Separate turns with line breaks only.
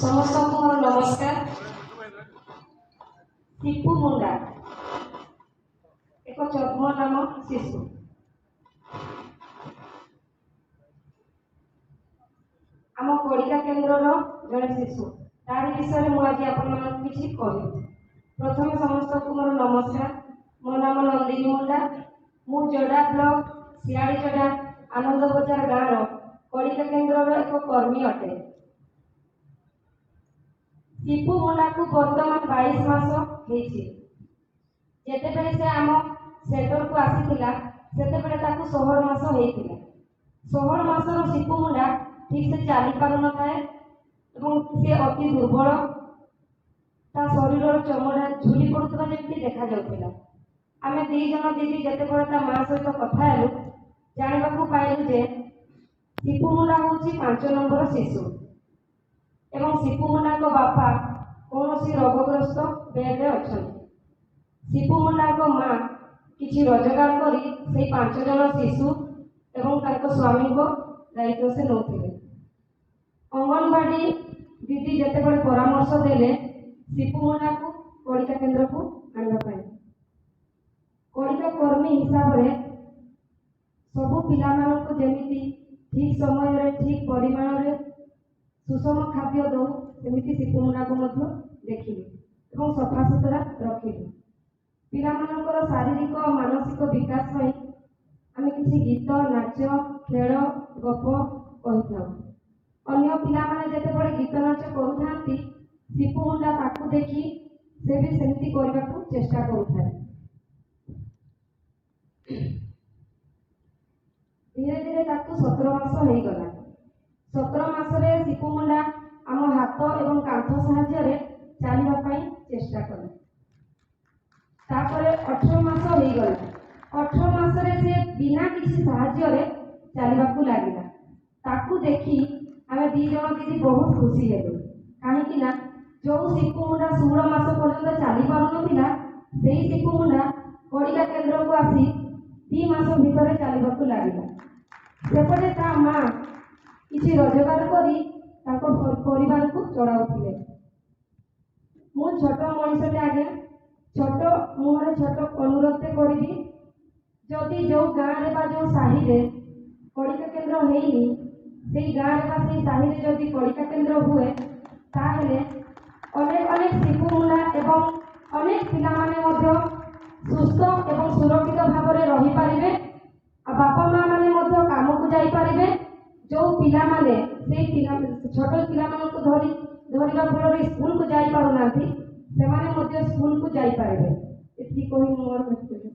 ସମସ୍ତଙ୍କୁ ମୋର ନମସ୍କାର। ସିପୁ ମୁଣ୍ଡା ଏକ ଛଦ୍ମନାମ ଶିଶୁ। ଆମ କଳିକା କେନ୍ଦ୍ରର ଜଣେ ଶିଶୁ, ତାରି ବିଷୟରେ ମୁଁ ଆଜି ଆପଣମାନଙ୍କୁ କିଛି କହିବି। ପ୍ରଥମେ ସମସ୍ତଙ୍କୁ ମୋର ନମସ୍କାର। ମୋ ନାମ ନନ୍ଦିନୀ ମୁଣ୍ଡା। ମୁଁ ଯୋଡ଼ା ବ୍ଲକ ଶିଆଳିଯୋଡ଼ା ଆନନ୍ଦ ବଜାର ଗାଁର କଳିକା କେନ୍ଦ୍ରର ଏକ କର୍ମୀ ଅଟେ। ସିପୁ ମୁଣ୍ଡାକୁ ବର୍ତ୍ତମାନ 22 ମାସ ହେଇଛି। ଯେତେବେଳେ ସେ ଆମ ସେଣ୍ଟରକୁ ଆସିଥିଲା, ସେତେବେଳେ ତାକୁ 16 ମାସ ହେଇଥିଲା। 16 ମାସର ସିପୁ ମୁଣ୍ଡା ଠିକ୍ ସେ ଚାଲି ପାରୁନଥାଏ ଏବଂ ସେ ଅତି ଦୁର୍ବଳ। ତା ଶରୀରର ଚମଡ଼ା ଝୁଲି ପଡ଼ୁଥିବା ଯେମିତି ଦେଖାଯାଉଥିଲା। ଆମେ 2 ଜଣ ଦିଦି ଯେତେବେଳେ ତା ମା ସହିତ କଥା ହେଲୁ, ଜାଣିବାକୁ ପାଇଲୁ ଯେ ସିପୁ ମୁଣ୍ଡା ହେଉଛି 5 ନମ୍ବର ଶିଶୁ ଏବଂ ସିପୁ ମୁଣ୍ଡାଙ୍କ ବାପା କୌଣସି ରୋଗଗ୍ରସ୍ତ ବେଡ଼ରେ ଅଛନ୍ତି। ସିପୁ ମୁଣ୍ଡାଙ୍କ ମା କିଛି ରୋଜଗାର କରି ସେଇ 5 ଜଣ ଶିଶୁ ଏବଂ ତାଙ୍କ ସ୍ୱାମୀଙ୍କ ଦାୟିତ୍ୱ ସେ ନେଉଥିଲେ। ଅଙ୍ଗନବାଡ଼ି ଦିଦି ଯେତେବେଳେ ପରାମର୍ଶ ଦେଲେ ସିପୁ ମୁଣ୍ଡାକୁ କଳିକା କେନ୍ଦ୍ରକୁ ଆଣିବା ପାଇଁ, କଳିକା କର୍ମୀ ହିସାବରେ ସବୁ ପିଲାମାନଙ୍କୁ ଯେମିତି ଠିକ୍ ସମୟରେ ଠିକ୍ ପରିମାଣରେ ସୁଷମ ଖାଦ୍ୟ ଦେଉ, ସେମିତି ସିପୁ ମୁଣ୍ଡାକୁ ମଧ୍ୟ ଦେଖିଲୁ ଏବଂ ସଫାସୁତୁରା ରଖିଲୁ। ପିଲାମାନଙ୍କର ଶାରୀରିକ ଓ ମାନସିକ ବିକାଶ ପାଇଁ ଆମେ କିଛି ଗୀତ, ନାଚ, ଖେଳ, ଗପ କହିଥାଉ। ଅନ୍ୟ ପିଲାମାନେ ଯେତେବେଳେ ଗୀତ ନାଚ କରୁଥାନ୍ତି, ସିପୁ ମୁଣ୍ଡା ତାକୁ ଦେଖି ସେ ବି ସେମିତି କରିବାକୁ ଚେଷ୍ଟା କରୁଥାଏ। ଧୀରେ ଧୀରେ ତାକୁ 17 ମାସ ହେଇଗଲା। 17 ମାସରେ ସିପୁ ମୁଣ୍ଡା ଆମ ହାତ ଏବଂ କାନ୍ଥ ସାହାଯ୍ୟରେ ଚାଲିବା ପାଇଁ ଚେଷ୍ଟା କଲା। ତାପରେ 18 ମାସ ହେଇଗଲା। 18 ମାସରେ ସେ ବିନା କିଛି ସାହାଯ୍ୟରେ ଚାଲିବାକୁ ଲାଗିଲା। ତାକୁ ଦେଖି ଆମେ 2 ଜଣ ଦିଦି ବହୁତ ଖୁସି ହେଲୁ, କାହିଁକି ନା ଯେଉଁ ସିପୁ ମୁଣ୍ଡା 16 ମାସ ପର୍ଯ୍ୟନ୍ତ ଚାଲି ପାରୁନଥିଲା, ସେଇ ସିପୁ ମୁଣ୍ଡା କଳିକା କେନ୍ଦ୍ରକୁ ଆସି 2 ମାସ ଭିତରେ ଚାଲିବାକୁ ଲାଗିଲା। ସେପଟେ ତା ମା କିଛି ରୋଜଗାର କରି ତାଙ୍କ ପରିବାରକୁ ଚଳାଉଥିଲେ। ମୁଁ ଛୋଟ ମଣିଷଟେ ଆଜ୍ଞା, ଛୋଟ ମୁହଁରେ ଛୋଟ ଅନୁରୋଧଟେ କରିବି, ଯଦି ଯେଉଁ ଗାଁରେ ବା ଯେଉଁ ସାହିରେ କଳିକା କେନ୍ଦ୍ର ହେଇନି, ସେଇ ଗାଁରେ ବା ସେଇ ସାହିରେ ଯଦି କଳିକା କେନ୍ଦ୍ର ହୁଏ, ତାହେଲେ ଅନେକ ଅନେକ ଶିଶୁ ମୁଣ୍ଡା ଏବଂ ଅନେକ ପିଲାମାନେ ମଧ୍ୟ ସୁସ୍ଥ ଏବଂ ସୁରକ୍ଷିତ ଭାବରେ ରହିପାରିବେ, ଆଉ ବାପା ମା ମାନେ ମଧ୍ୟ କାମକୁ ଯାଇପାରିବେ। ଯେଉଁ ପିଲାମାନେ ସେଇ ପିଲା ଛୋଟ ପିଲାମାନଙ୍କୁ ଧରିବା ଫଳରେ ସ୍କୁଲକୁ ଯାଇପାରୁନାହାନ୍ତି, ସେମାନେ ମଧ୍ୟ ସ୍କୁଲକୁ ଯାଇପାରିବେ। ଏତିକି କହି ମୁଁ ମୋର ବକ୍ତବ୍ୟ